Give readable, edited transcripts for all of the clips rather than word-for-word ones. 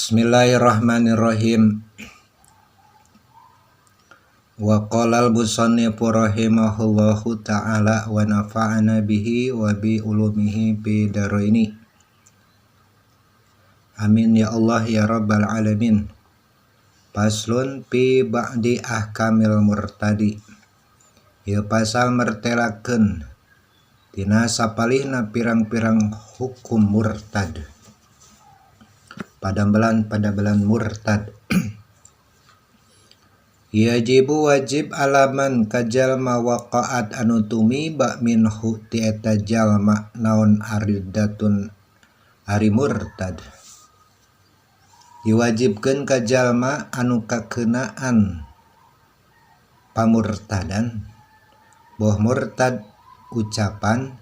Bismillahirrahmanirrahim. Wa qala al-musannifu rahimahullahu ta'ala wa nafa'ana bihi wa bi ulumihi fi daraini. Amin ya Allah ya rabbal alamin. Faslun fi ba'di ahkamil murtadi. Ieu pasal mertelakeun tina sapalihna pirang-pirang hukum murtad. Padambelan-padambelan murtad. Yajibu wajib alaman ka jalma waqa'at anu tumiba minhu ti eta jalma naon ariddatun ari murtad. Diwajibkeun ka jalma anu kakeunaan pamurtadan, boh murtad ucapan,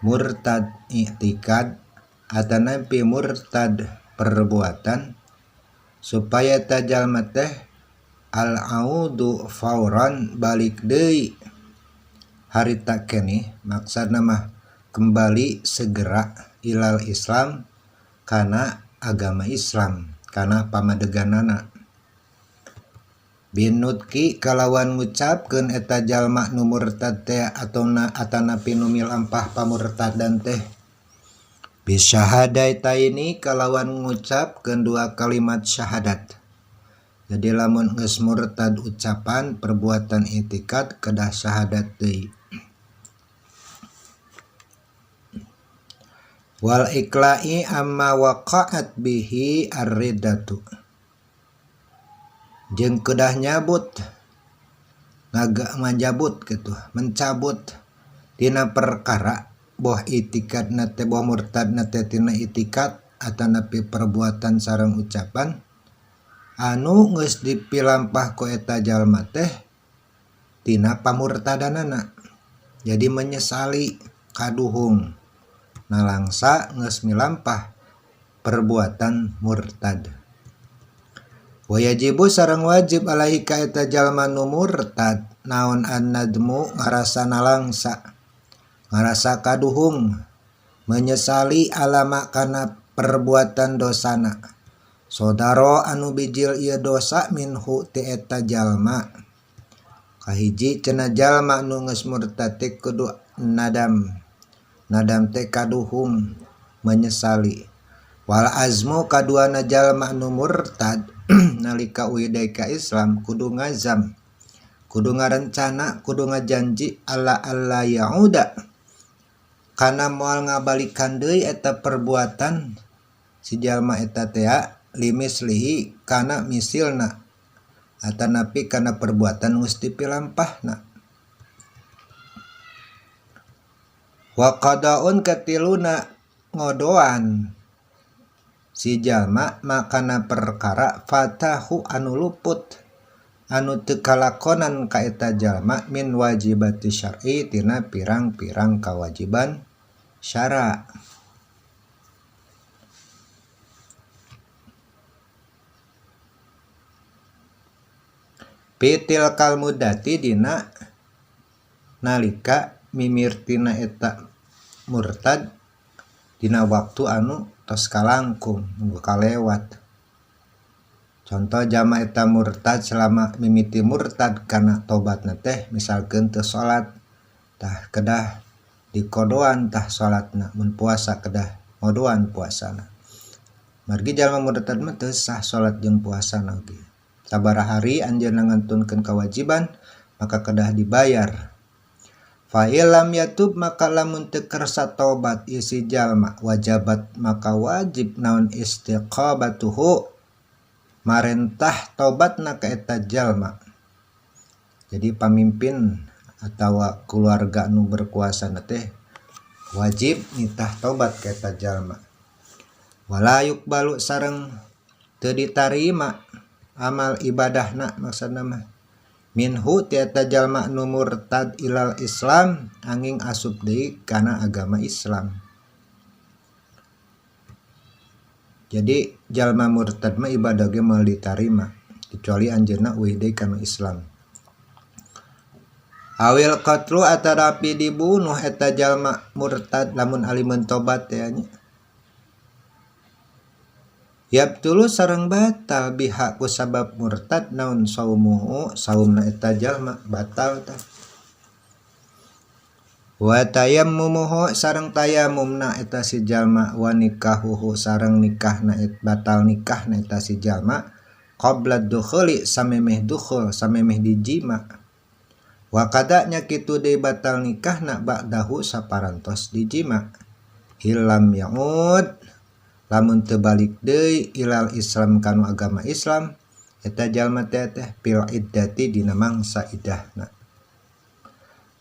murtad i'tikad, atanapi murtad perbuatan, supaya eta jalma teh al-audu fauran balik deui harita keneh, maksudna mah kembali segera ilal Islam kana agama Islam, kana pamadeganana. Binutki kalawan ngucapkeun eta jalma nu murtad teh atona atanapi nu milampah pamurtadan teh bisyahadaitaini kalawan ngucapkeun dua kalimat syahadat. Jadi lamun geus murtad ucapan perbuatan itikad kedah syahadat deui. Wal ikla'i amma waqa'at bihi ar-riddatu. Jeung kedah nyabut ngajabut gitu, mencabut tina perkara boh itikadna teh boh murtadna teh tina itikad atanapi perbuatan sareng ucapan anu geus dipilampah ku eta jalma teh tina pamurtadanana. Jadi menyesali kaduhung nalangsa geus milampah perbuatan murtad. Wa yajibu sareng wajib alaihi ka eta jalma nu murtad naon annadmu ngarasa nalangsa, ngarasa kaduhung, menyesali alama kana perbuatan dosana. Sodaro anu bijil ieu dosa minhu ti eta jalma. Kahiji cenah jalma nu geus murtad teh kudu nadam. Nadam teh kaduhung, menyesali. Wal azmu kaduana jalma nu murtad nalika uih deui ka Islam kudu ngazam, kudu ngarencana, kudu ngajanji alla alla yauda kana moal ngabalikan deui eta perbuatan si jalma eta teh limislihi kana misilna atanapi kana perbuatan geus dipilampahna. Wa qadaun katiluna ngodoan si jalma makana perkara fatahu anu luput anu teu kalakonan ka eta jalma min wajibati syar'i tina pirang-pirang kawajiban syara. Pitil kalmudati dina nalika mimirtina eta murtad dina waktu anu tos kalangkung kalewat. Contoh jama eta murtad selama mimiti murtad kana tobatna teh misalkeun teu salat tah kedah dikodoan tah salatna, mun puasa kedah ngodoan puasana. Margi jalma murtad mah teu sah salat jeung puasana oge. Sabaraha hari anjeunna ngantunkeun kewajiban maka kedah dibayar. Fa illam yatub maka lamun teu kersa tobat ieu si jalma wajabat maka wajib naon istiqabatuhu marentah tobatna ka eta jalma. Jadi pamimpin atawa keluarga nu berkuasa na teh wajib nitah tobat ka eta jalma. Wala yuqbalu sareng teu ditarima amal ibadahna maksudna mah minhu ti eta jalma nu murtad ilal Islam angin asup deui kana agama Islam. Jadi jalma murtad mah ibadah ge moal ditarima kecuali anjeunna euih deui kana Islam. Awil qatlu atarapi dibunuh eta jalma murtad lamun alimun tobat teh nya. Yabtulu sareng batal biha ku sabab murtad naon saumuhu saumna eta jalma batal tah. Wa tayammumuhu sareng tayamumna eta si jalma wa nikahuhu sareng nikahna batal nikahna eta si jalma qabla dukhuli samemeh dukhul samemeh dijima. Wa kadanya kitu deui batal nikahna ba'dahu saparantos dijima. Illam ya'ud lamun teu balik deui ilal Islam kanu agama Islam eta jalma teh teh fil iddati dina mangsa idahna.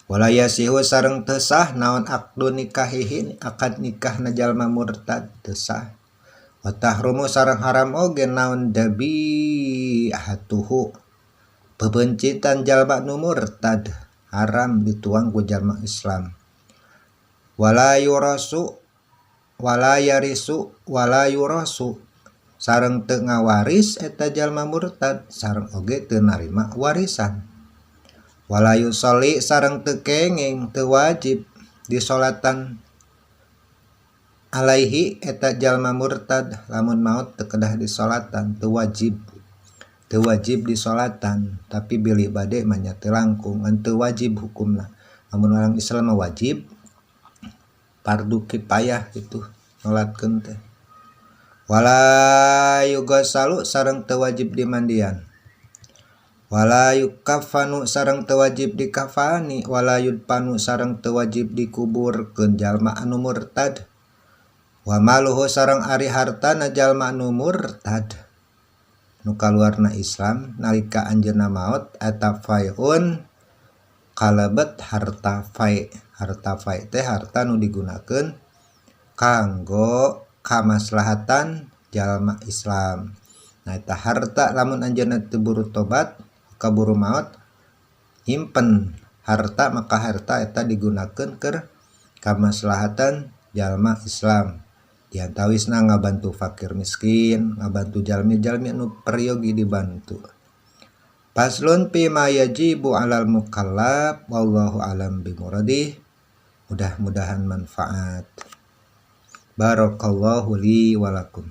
Wala yasihu sareng teu sah naon aqdu nikahihi akad nikahna jalma murtad teu sah. Wa tahrumu sareng haram oge naon dabihatuhu pepeuncitan jalma nu murtad haram dituang ku jalma Islam. Wala yurasu wala yarisu wala yurasu sareng teu ngawaris eta jalma murtad sareng oge teu narima warisan. Wala yusolli sareng teu kenging teu wajib disolatan alaihi eta jalma murtad lamun maot teu kedah disolatan teu wajib disolatan tapi bilih bade mah nya teu langkung ngan teu wajib hukumna. Lamun orang Islam mah wajib fardu kifayah gitu nyolatkeun teh. Wala yughsalu sareng teu wajib dimandian. Wala yukafanu sareng teu wajib dikafani wala yudfanu sareng teu wajib dikuburkeun jalma anu murtad. Wa maluhu sareng ari hartana jalma anu murtad nu kaluarna Islam nalika anjeunna maot eta fai'un kalebet harta fai. Harta fai teh harta nu digunakeun kanggo kamaslahatan jalma Islam. Nah eta harta lamun anjeunna teu buru tobat kaburu maot nyimpen harta maka harta eta digunakeun keur kamaslahatan jalma Islam. Diantawisna ngabantu fakir miskin, ngabantu jalmi-jalmi anu peryogi dibantu. Faslun fi ma yajibu alal mukallaf wallahu alam bimuradih. Mudah-mudahan manfaat. Barakallahu li wa lakum.